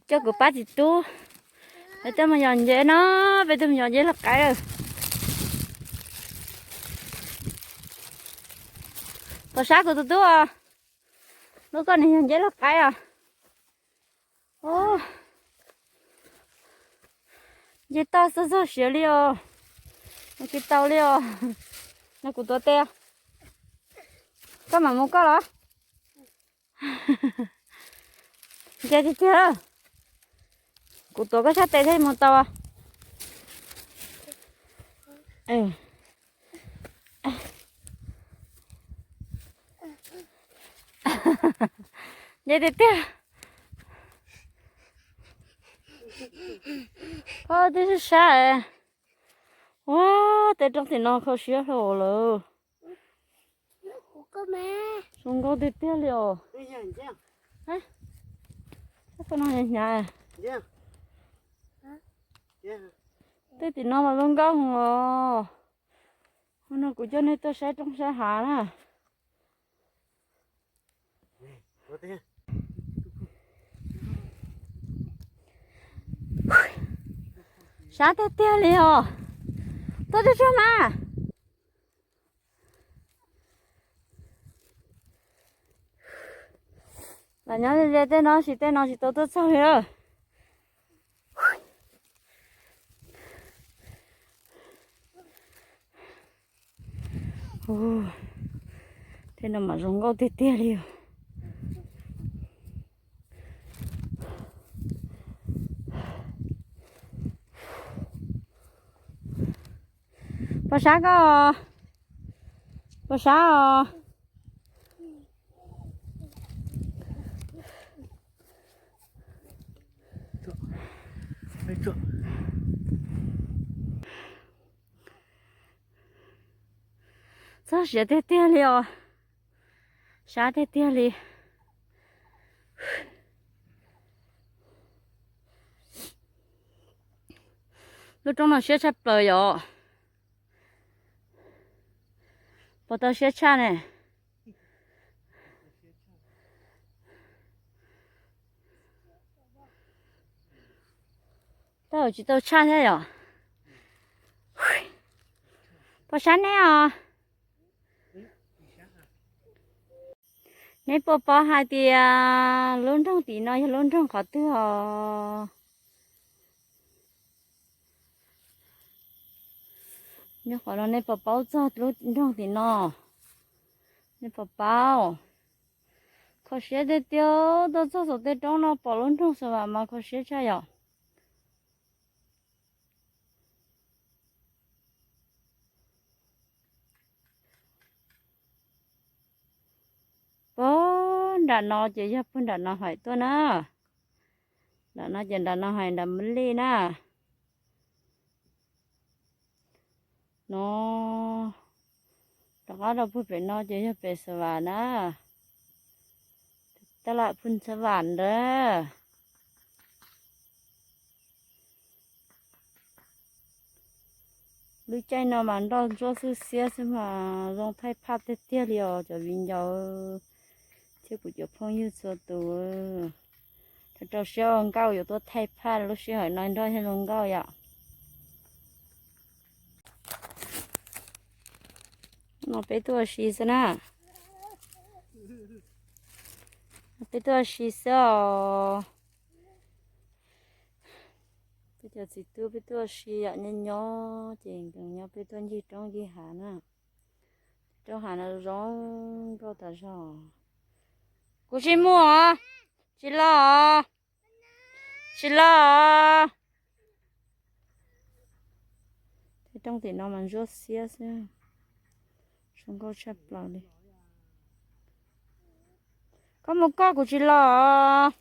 Coj kuv pab txiv tub, peb tuaj mus yos nceb no, peb tuaj mus yos nceb los qaib. Pom sab kuv tus tub os, muab koj niam yos nceb los qaib os. Nceb toj xwb txog siav li os, mus tsis tau li os. No kuv tuav tes, koj mam mus koj los. Ntsia tiag tiag, kuv tuav koj sab tes thiaj mus tau. Ntsia tiag tiag. Twb sab sab. Ua, tej roob tim no kho siab dhau lawm. Zoo nkauj tiag tiag li os. Hnyav. Tej tim no mas zoo nkauj os. Hnub no kuv coj nej tuaj saib roob saib hav na. Sab tiag tiag li os. Tuaj tsuag tsuag mas. Los nyob ze tej no, sis tej no tsis tau tuaj txog li. Tej no mas zoo nkauj tiag tiag li os. Pom sab koj, pom sab os. Txog siav tiag tiag li os. Sab tiag tiag li. Lub roob no siab tshaj plaws yom. Puas tau siab tshaj ne? Tau tsis tau tshaj thiab yom. Pom sab neb os. Neb puas paub hais tias lub nroog tim no yog lub nroog qhov twg os? Nyob qhov no nej puas paub txog lub nroog tim no? Nej puas paub? Kho siab tiag tiag, tuaj txog saum tej roob no pom lub nroog Xav Vam mas kho siab tshaj yom. Puag nram no ces yog puag nram no hais tuaj na. Nram no ces nram no hais nram Mab Lij na. No rov qab rau puag pem no ces yog pem Xav Vam na. Tab lam phooj Xav Vam ntawd. Lub caij no mas nroj ntsuab xwb xiab xwb mas zoo thaij phaj tiag tiag li os cov viv ncaus thiab kuv cov phooj ywg txhua tus. Rau rau siab ua nkauj yuav tuaj thaij phaj lub sij hawm no nroj thiaj zoo nkauj yom. No peb tuaj ua si xwb na. Peb tuaj ua si xwb os. Peb cov txiv tub peb tuaj ua si yom, nyob nyob ces nkees nyob peb tuaj ncig roob ncig hav na. Roob hav no zoo nkauj tas zog. Kuv tsis mus os, tsis los os, tsis los os. Tej roob tim no mas ntsuab xiab xwb, zoo nkauj tshaj plaws li. Koj mus koj, kuv tsis los os.